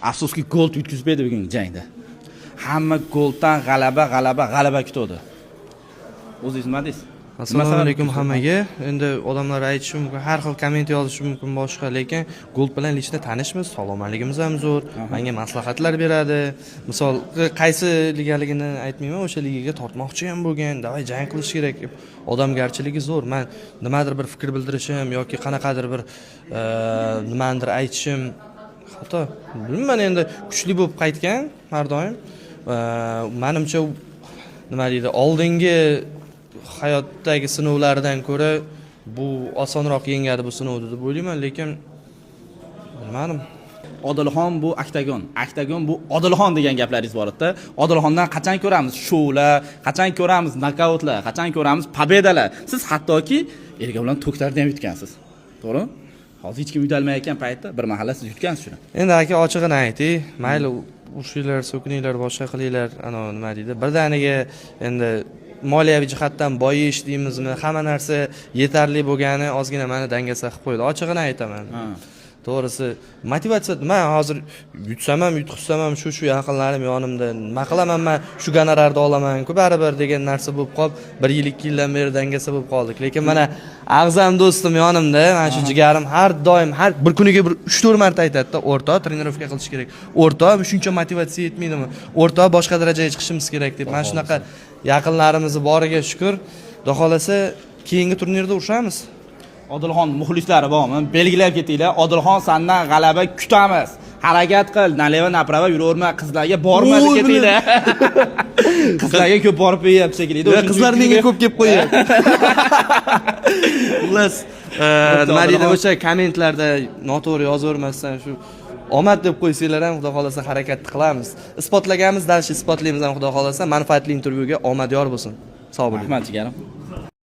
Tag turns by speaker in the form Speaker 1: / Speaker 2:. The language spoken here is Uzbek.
Speaker 1: Afsuski, Gold yutqizib berdi bugungi jangda. Hamma Golddan g'alaba, g'alaba, g'alaba kutadi. O'zingiz nima deysiz? Nima
Speaker 2: Assalomu
Speaker 1: sabab
Speaker 2: alaykum
Speaker 1: yutqizdi?
Speaker 2: hammaga. Endi odamlar aytishi mumkin, har xil komment yozishi mumkin boshqa, lekin Gold bilan лично tanishmiz, salomatligimiz ham zo'r. Menga maslahatlar beradi. Misol, qaysi ligaligini aytmayman, o'sha ligaga tortmoqchi ham bo'lgan, давай jang qilish kerak deb. Odamgarchiligi zo'r. Man nimadir bir fikr bildirishim yoki qanaqadir bir nimanidir aytishim xato. Bilmayman, endi kuchli bo'lib qaytgan har doim. Manimcha, nima deydi, oldingi hayotdagi sinovlardan ko'ra bu osonroq yengadi bu sinovni deb o'ylayman, lekin bilmadim.
Speaker 1: Odilxon bu oktagon, oktagon bu Odilxon degan gaplaringiz bor edi. Odilxondan qachon ko'ramiz shoular, qachon ko'ramiz nokautlar, qachon ko'ramiz победа lar? Siz hattoki Ergavlan To'ktarni ham yutgansiz, to'g'rimi? Hozir hech kim yutolmayotgan paytda bir mahalla siz yutgansiz shuni.
Speaker 2: Endi, aka, ochig'ini ayting, mayli, urushinglar, so'kininglar, boshqa qilinglar, anavi nima deydi, birdaniga endi moliyaviy jihatdan boyish deymizmi, hamma narsa yetarli bo'lgani ozgina mani dangasa qilib qo'ydi, ochig'ini aytaman. To'g'risi, motivatsiya, man hozir yutsam ham, yutqizsam ham, shu yaqinlarim yonimda, nima qilaman man, shu gonorarni olamanku baribir degan narsa bo'lib qolib, bir yil, 2 yildan beri dangasa bo'lib qoldik. Lekin mana Ag'zam do'stim yonimda, mana shu jigarim har doim, har bir kuniga bir uch to'rt marta aytadida: "O'rtoq, trenirovka qilish kerak, o'rtoq, shuncha motivatsiya yetmaydimi, o'rtoq, boshqa darajaga chiqishimiz kerak", deb. Mana shunaqa yaqinlarimizni boriga shukur. Xudo xohlasa, keyingi turnirda urushamiz.
Speaker 1: Odilxon muxlislari bormi, belgilab ketinglar. Odilxon, sandan g'alaba kutamiz, harakat qil, налево направо yuraverma, qizlarga borma deb
Speaker 2: Oy,
Speaker 1: ketinglar. Qizlarga ko'p borib qo'yyapti shekilli.
Speaker 2: Qizlar menga ko'p kelib qo'yyapti. Xullas, nima deydi,
Speaker 1: Odilxon.
Speaker 2: o'sha kommentlarda noto'g'ri yozavermasdan, shu omad deb qo'ysanglar ham, xudo xohlasa, harakatni qilamiz. Isbotlaganmiz, дальше isbotlaymiz ham, xudo xohlasa. Manfaatli intervyuga omad yor bo'lsin. Sog' bo'ling.
Speaker 1: Rahmat, jigarim.